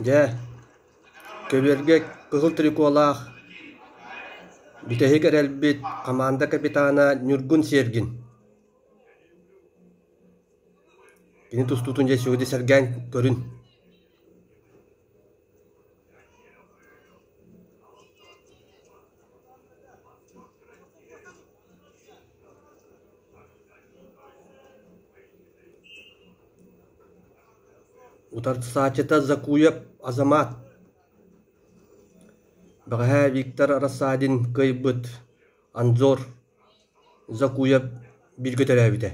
Дьэ, көбүөргэ кыһыл триколаах бүтэһик эрэлбит хамаанда капитана Ньургун Сергин. Кини тустуутун дьэ сүгүдү сэргээн көрүн. Утарсааччыта Закуев Азамат. Бэҕэһээ Виктор Рассадин кыайбыт Анзор Закуев бииргэ төрөөбүтэ.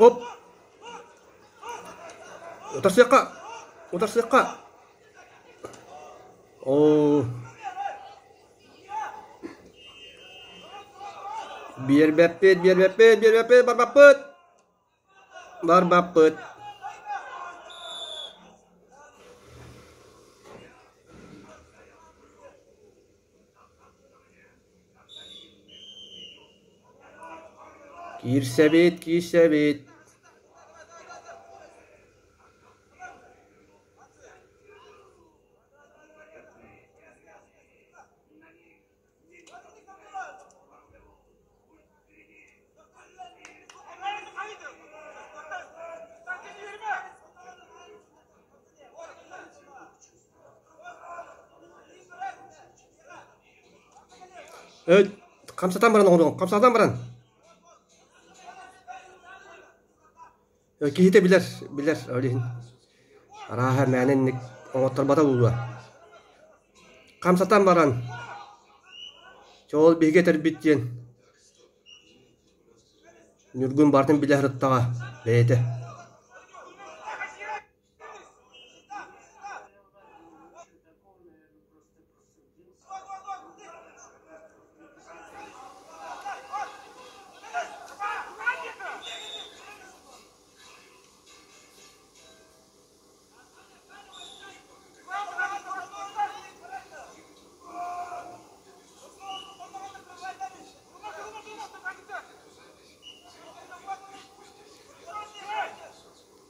Оп! Утарсыахха! Утарсыахха! Оо! Биэрбэппит, биэрбэппит, биэрбэппит, барбаппыт! Барбаппыт. Киирсэбит, киирсэбит. Хамсатан баран оҥоруоҥ, хамсатан баран. Киһитэ билэр, билэр ол иһин. Арааһа мээнэ инник оҥотторбото буолуо. Хамсатан баран, чоол биһиги этэрбит диэн Ньургун барытын билэ сырыттаҕа бэйэтэ.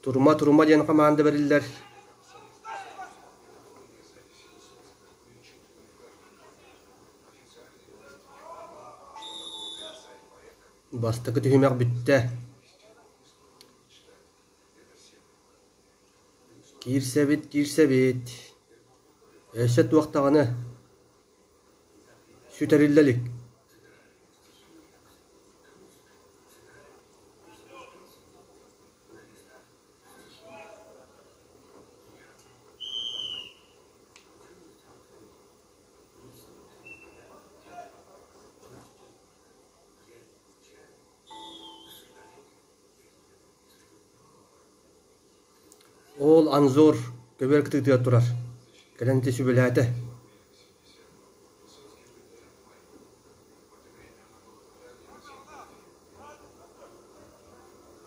Турума турума диэн хамаанда бэриллэр. Бастакы түһүмэх бүттэ. Киирсэбит, киирсэбит. Өссө туох даҕаны сүтэриллэ илик. Ол Анзор көбүөр кытыытыгар турар, кэлэн ити сүбэлээтэ.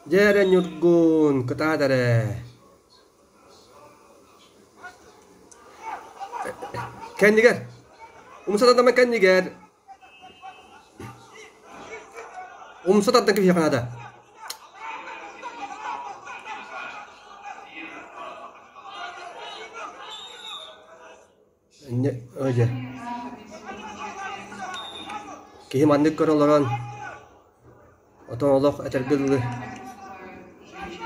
Дьэ эрэ Ньургун, кытаат эрэ. Кэннигэр, умса тардама кэннигэр. Умса тардан кэбиһиэххэ наада. Дьэ. Киһи маннык көрө олорон, отон олох этэргэ дылы,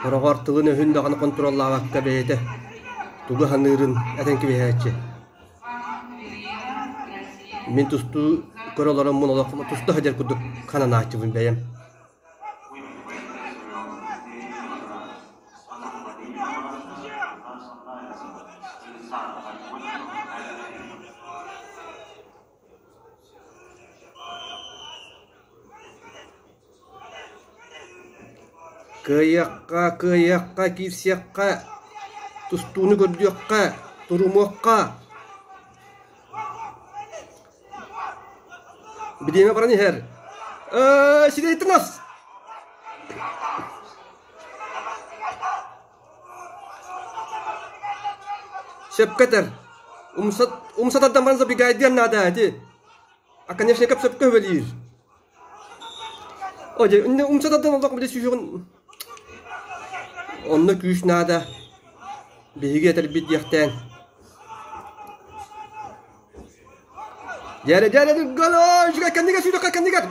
сороҕор тылын-өһүн даҕаны хонтуруоллаабакка бэйэтэ тугу саныырын этэн кэбиһээччи. Мин тустуу көрө олороммун олох туста сылдьар курдук хананааччыбын бэйэм. Кыайыахха, кыайыахха, киирсиэххэ, тустууну көрдүөххэ. Турумуохха! Бириэмэ баран иһэр. Ээ, сирэйтэн ас! Сөпкө этэр. Умса, умса тардан баран забегайдыан наада ити. А конечно, кеп сөпкө өбөлүүр. О, дьэ, умса тардан олох били сүүһүҕүн онно күүс наада. Биһиги этэрбит диэхтээн. Дьэрэ, дьэрэ, гол, үчүгэй кэннигэр сүүрүөххэ кэннигэр.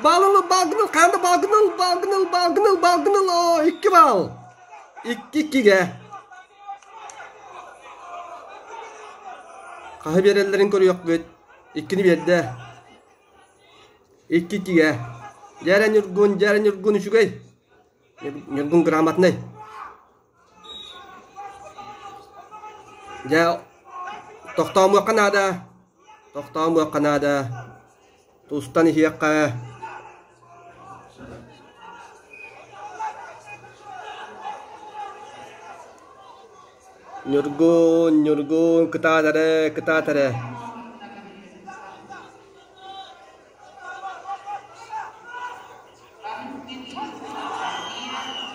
Баалын ыл, баалгын ыл, хаанда баалгын ыл, баалгын ыл, баалгын ыл, баалгын ыл, оо, икки баал. Икки иккигэ. Хаһы биэрэллэрин көрүөхпүт. Иккини биэрдэ. Икки иккигэ. Дьэрэ Ньургун, дьэрэ Ньургун үчүгэй. Ньургун грамотнай. Дьэ, тохтоомуохха наада, тохтоомуохха наада, тустан иһиэххэ. Ньургун, Ньургун, кытаат эрэ, кытаат эрэ.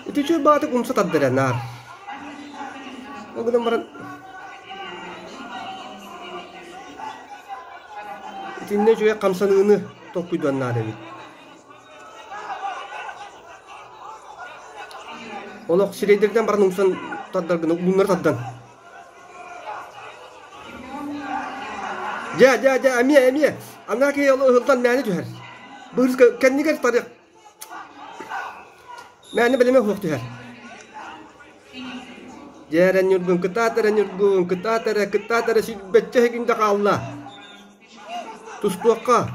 Ити үчүгэй баҕатык умса тардар ээ наар. Ол гынан баран итиннэ үчүгэй хамсаныыны толкуйдуон наада эбит. Олох сирэйдэринэн баран умсан тардар гына ууннары тардан. Дьэ, дьэ, дьэ, эмиэ, эмиэ. Анаа киһи ол ыһыллан мээнэ түһэр. Быыс кэннигэр тарыах. Мээнэ бэлэмэ суох түһэр. Дьэ эрэ Ньургун, кытаат эрэ Ньургун, кытаат эрэ, кытаат эрэ, сүүрбэччэ секунда хаалла. Тустуохха.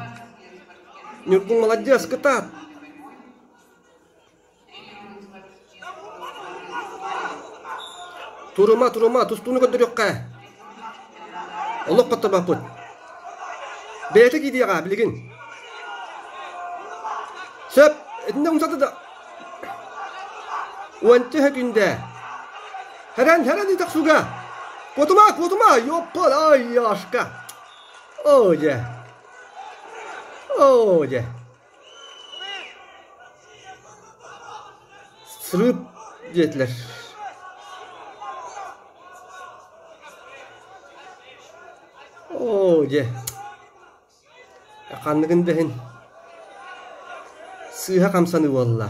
Ньургун маладьыас, кытаат. Турума, турума, тустууну көрдөрүөххэ. Олох хотторбоппут. Бэйэтэ киириэҕэ билигин. Сөп, итиннэ умсата да. Уонча сөкүндэ. Хэрэн, хэрэн итэх суга. Куотума, куотума, ёппал, ай, Яшка. Оо, дьэ. Оо, дьэ. Сырыып диэтилэр. Оо дьэ, ханныгын да иһин сыыһа хамсаныы буолла.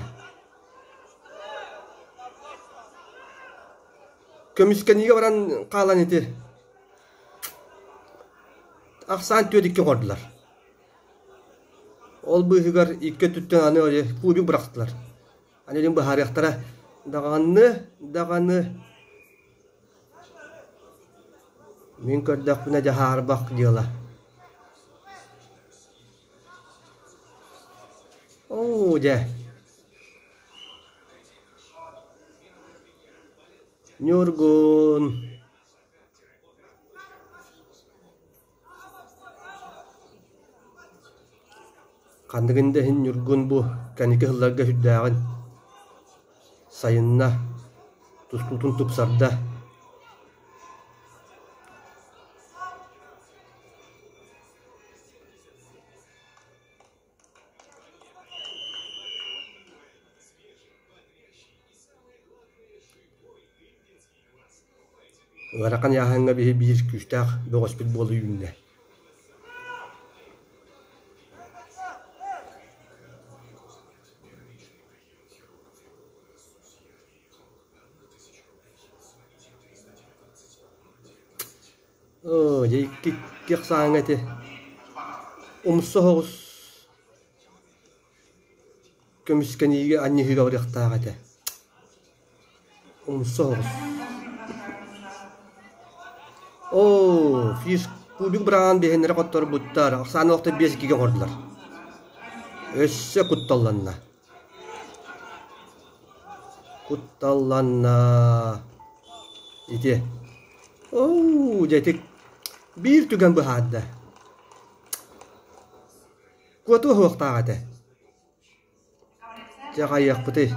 Көмүскэниигэ баран хаалан ити ахсаан түөрт икки оҥордулар. Ол быыһыгар икки өттүттэн аны кубик бырахтылар. Аны илин быһаарыахтара даҕаны, даҕаны мин көрдөхпүнэ дьаһаарбах дьыала. Оо дьэ. Ньургун. Ханныгын да иһин Ньургун бу кэнники сылларга сүрдээҕин сайынна, тустуутун тупсарда. Ыарахан ыйааһыҥҥа биһи биир күүстээх бөҕөспүт буола үүннэ. Оо, дьэ икки икки ахсааҥҥа ити умса соҕус көмүскэниигэ анньыһыыга барыахтаах этэ. Умса соҕус. Оо, фиш кубик быраҕан биһиннэрэ хотторбуттар, ахсааны охто биэс иккигэ оҥордулар. Өссө кутталланна. Кутталланна. Ити. Оо, дьэ ити биир түгэн быһаарда. Куотуо суохтаах этэ. Дьэ хайыахпытый?